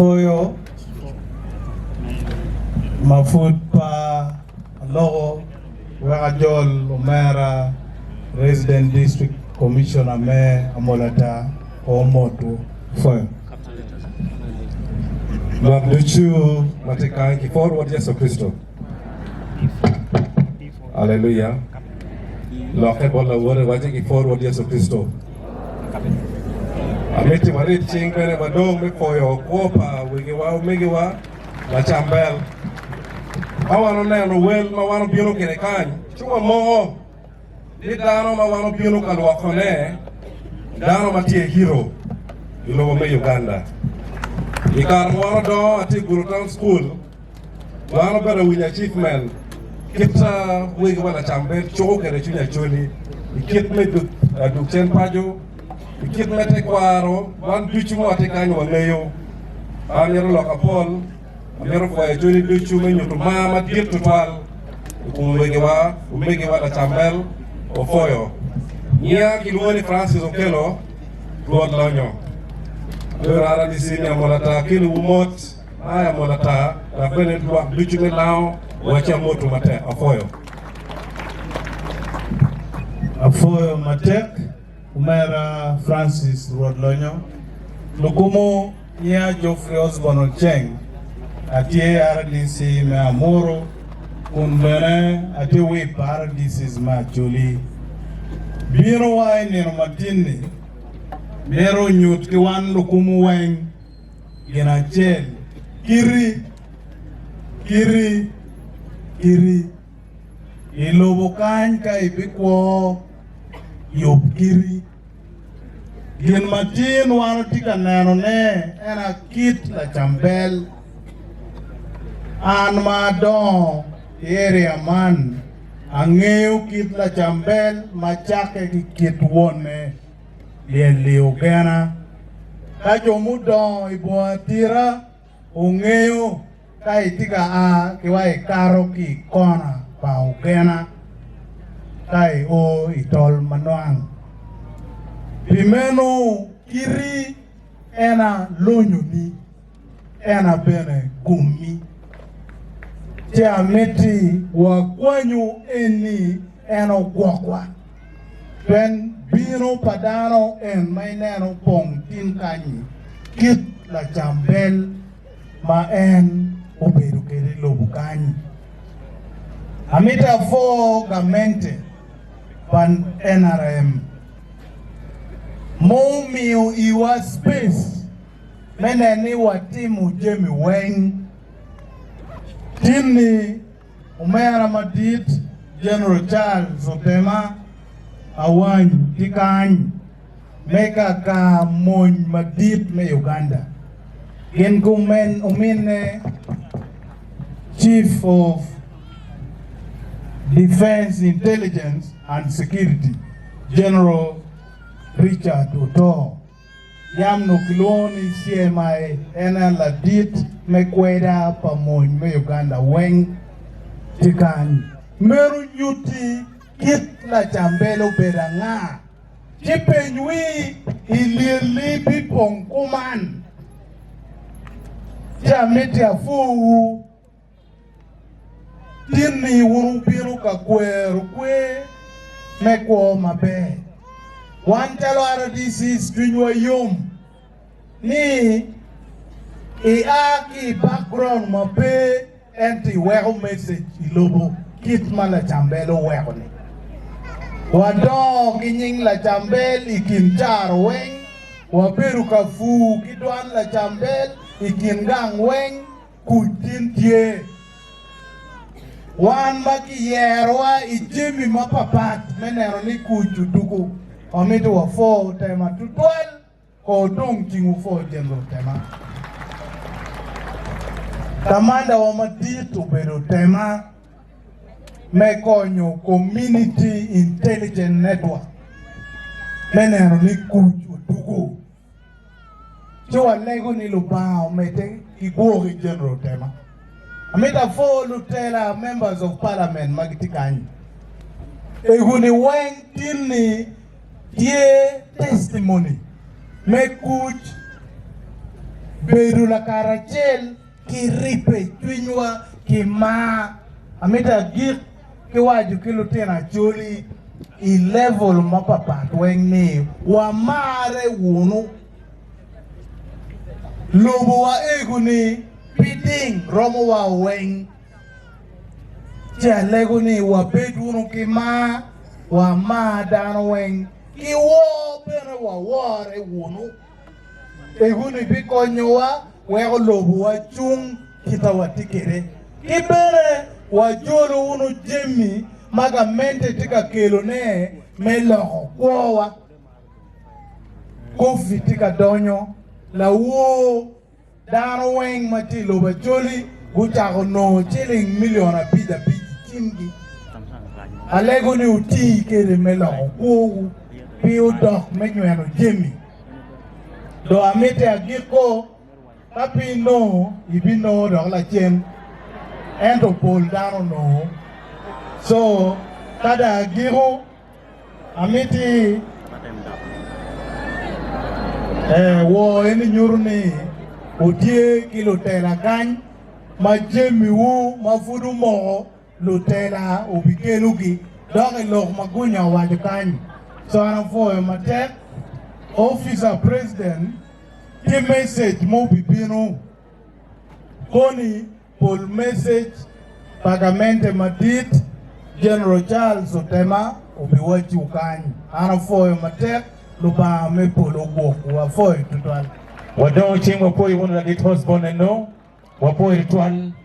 Apwoyo ma pud pa aloko wek ajol omera Resident District Commissioner me Amolatar omotwu. Apwoyo. Lwak ducu ma tye kany ki pwod Rwot Yecu Kricito. Aleluya. Lokke bot lawote wacce ki pwod Rwot Yecu Kricito. Amiti warib cing bene wadong me pwoyo kwo pa wegiwa, omegiwa, lacambel. Ka wan oneno wel ma wan obino kwede kany, ci wamoko ni dano ma wan obino ka lwokone dano ma tye hero i lobo me Uganda. I kare ma wan odongo atye i Gulu Town School, wan obedo winyo achievement kit wegiwa lacambel cuko kwede cwiny Acholi i kit me dug cen paco, i kit me tekwaro, wan ducu ma watye kany wangeyo. Pe amito lok apol. Amito pwoyo Acholi ducu me nyuto mar madit tutwal i kom omegiwa, omegiwa Lacambel opwoyo. Nyiya kilwongo ni Francis Okello, Rwot Lonyo. Abedo RDC me Amolatar, akeliwu mot ma i Amolatar dok bene lwak ducu me Lango wacci amotu matek. Apwoyo. Apwoyo matek omera Francis Rwot Lonyo. Lukumu. Nyinga Geoffrey Osborne Oceng, atye RDC me Amuru kun bene atye whip pa RDCs me Acholi. Bino wa i nino matin-ni mito onyut ki wan lukumu weng gin acel, kiti, kiti, kiti. I lobo kany ka ibikwo, yub kiti. Gin ma tin wan watye ka nenone en a kit lacambel. An ma adongo i area man, angeyo kit lacambel ma cakke ki kit wonne lyel-li ogena. Ka jo mudongo i boma atira Wungeyo ka itye ka a ki wa ikato ki i kona pa ogena ka io i tol ma nwang. Pi meno kiti en a lonyoni, en a bene gummi. Ci amiti wakwanyu eni en ogwokwa. Pien bino pa dano en ma ineno opong tin kany-nyi, kit lacambel ma en obedo kwede i lobo kany. Amito apwo gamente pa nrm ma omiyo iwa space me neno ni watimo jami weng. Tin-ni Omera madit General Charles Otema Awany tye kany me kaka mony madit me Uganda gin ki ominne Chief of Defence Intelligence and Security General Richard Otoo. Yam nongo kilwongo ni CMI en aye ladit me kweda pa mony me Uganda weng tye kany. Meno nyutti kit lacambel obedo anga. Ci peny wi i lyelli bipong kuman. Ci amiti apwowu. Tin-ni wun wubino ka kwero kwer me kwo maber. Wan calo RDCs cwinywa yom ni ia ki i background ma pe ento iweko message i lobo kit ma Lacambel oweko-ni. Wadongo ki nying Lacambel i kin caro weng, wabedo ka pur ki dwan Lacambel i kin gang weng. Kuc tin tye. Wan ma kiyerowa i jami mapapat me neno ni kuc otuku, wamito wapwo Otema tutwal ko odong cing wupwo General Otema. Kamanda wa madit obedo Otema me konyo Community Intelligence Network me neno ni kuc otuku. Ci walego ni Lubanga omedde ki gwoki General Otema. Amito apwo lutela members of parliament ma gitye kany. Egu-ni weng tin ni tye testimony me kuc. Bedo lakaracel ki ribbe cwinywa ki mar. Amito agik ki waco ki lutino Acholi i level mapapat weng ni wamarre wunu. Lobowa ego-ni pi ding romowa weng. Ci alego ni wabed wunu ki mar, wamar dano weng, ki wor bene wawore wunu. Ego-ni bikonyowa weko lobowa cung kita watye kwede. Ki bene wajolo wunu jami ma gamente tye ka kelone me loko kwowa. Kofi tye ka donyo, lawor dano weng ma tye i lobo Acholi gucako nongo ciling milion abic abic i cimgi. Alego ni wuti kwede me loko kwowu pi odok me nyweno jami. Dong amiti agikko ka pe inongo ibinongo dok lacen ento pol dano onongo. So ka dong agiko Amiti woo eni nyuto ni wutye ki lutela kany ma jamiwu ma pud omoko lutela obikelogi dok i lok ma Gunya owaco kany. So an apwoyo matek Officer President tye message ma obibino koni. Pol message pa gamente madit General Charles Otema obiwacciwu kany. An apwoyo matek, Lubanga me polo ogwokwu. Apwoyo tutwal. Wadongo ceng wapwoyo wun ladit Osborne eno, wapwoyo tutwal.